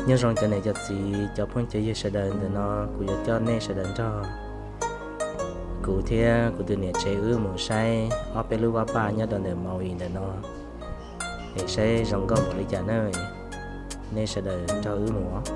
Nyob zoo cov niam cov txiv, cov phooj cov ywg sawv daws, ntawm no kuv yuav coj nej sawv daws nrog kuv thiab kuv tus niam tsev wb mus saib ob peb lub vaj paj nyob rau ntawm Maui ntawm no, es saib zoo nkauj npaum li cas na. Nej sawv daws nrog wb mus.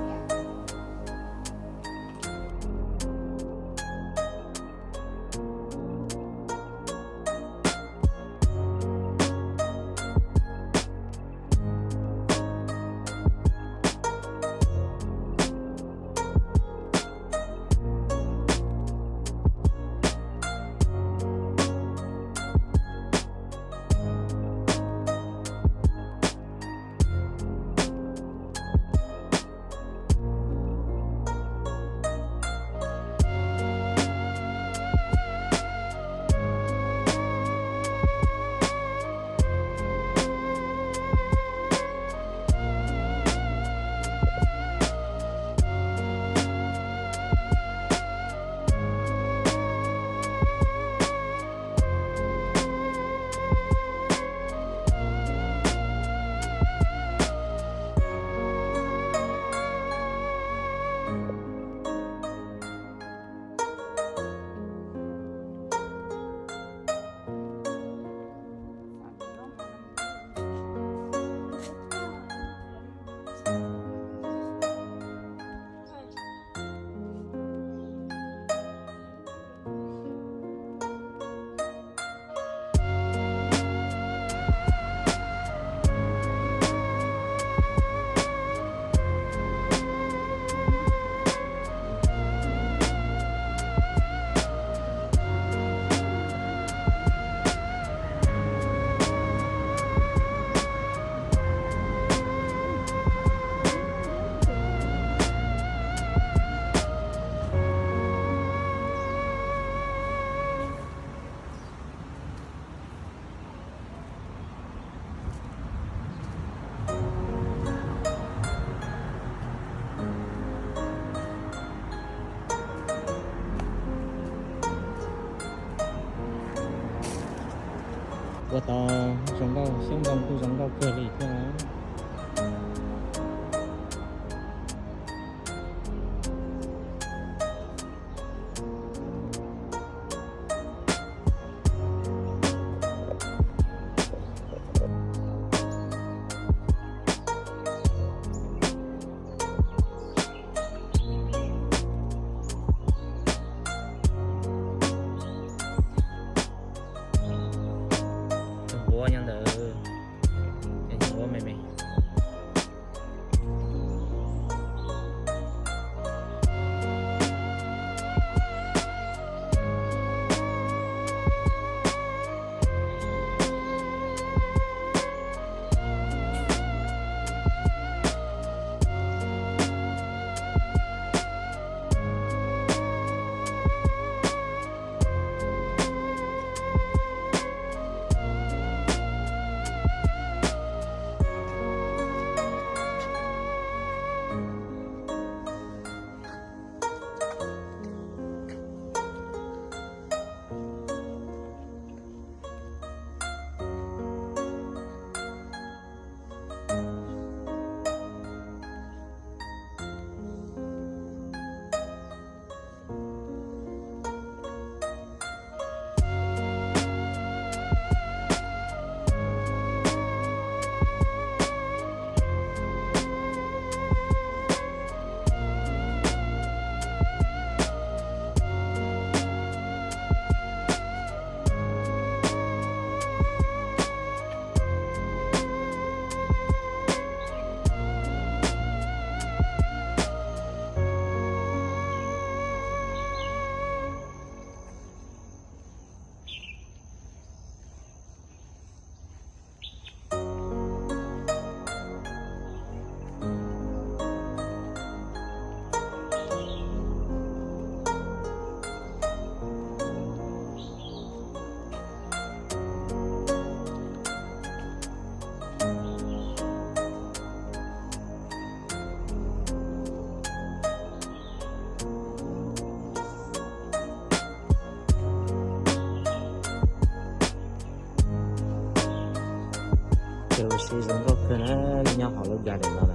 Ua tau zoo nkauj, xyoob ntoo kuj zoo nkauj kawg li thiab. Tus nquab nyob ntawd, tus nquab me me. Ces ua si zoo nkauj kawg na, nyob hauv lub garden no na.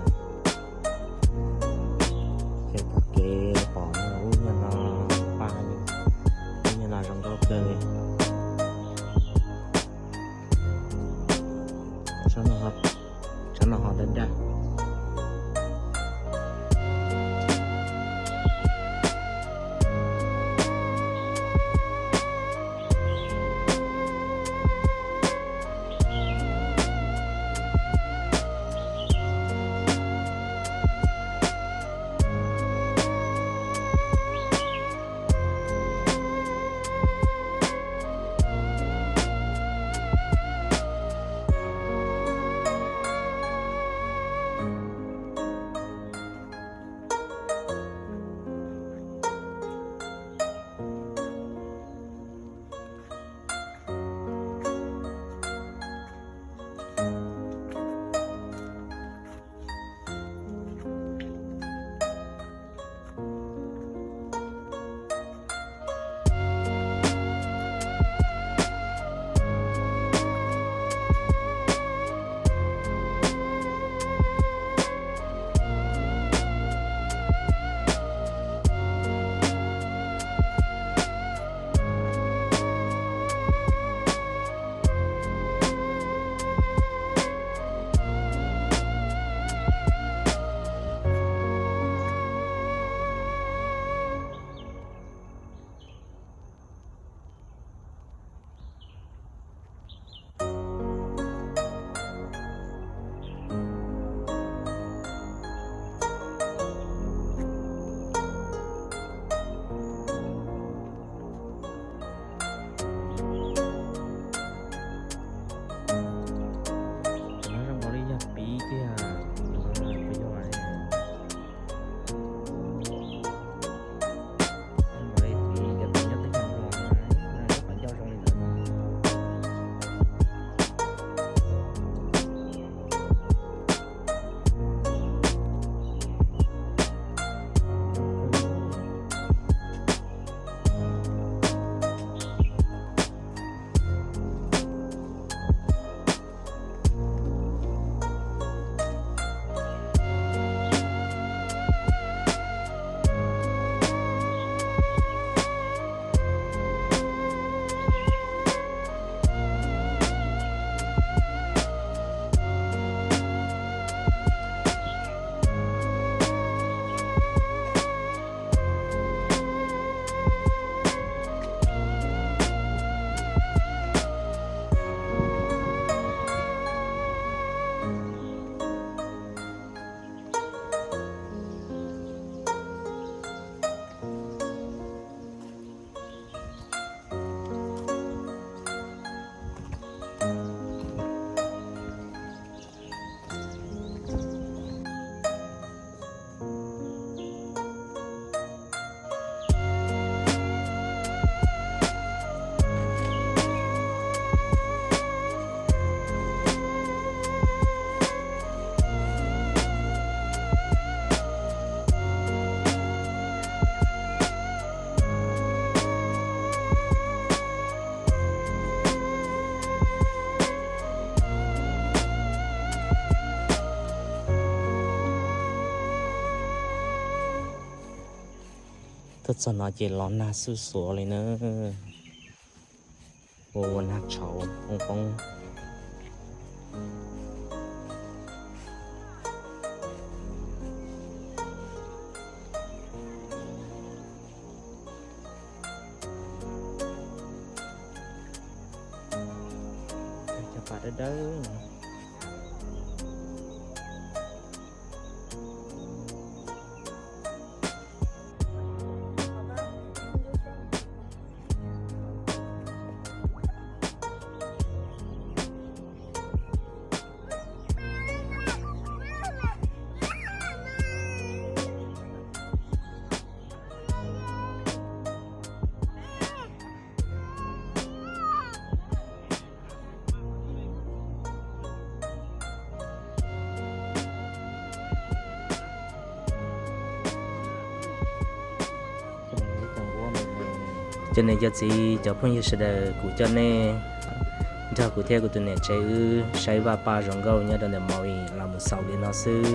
Tuaj txog no ces los nag xuj xuav li na. Ua ua nag tshauv poob poob. Cov pas dawb dawb. Cov niam cov txiv cov phooj ywg sawv daws, kuv coj nej nrog kuv thiab kuv tus niam tsev wb saib vaj paj zoo nkauj nyob rau ntawm Maui los mus xaus li no xwb.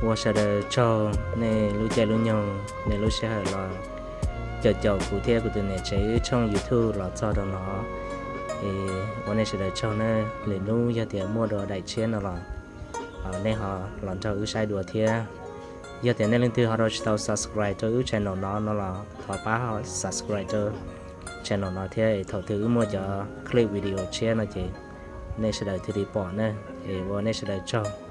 Ua sawv daws tsaug nej lub caij lub nyoog nej lub sij hawm los caum caum kuv thiab kuv tus niam tsev wb tshooj YouTube los txog rau no. Es ua nej sawv daws tsaug na, lwm hnub yog tias muaj dua daim tshiab no los nej ho los nrog wb saib dua thiab. Yog tias nej leej twg ho rau tsis tau subscribe rau wb channel no no los thov pab ho subscribe rau channel no thiab es thaum twg wb muaj cov clip video tshiab no ces nej sawv daws thiaj li pom na. Es ua nej sawv daws tsaug.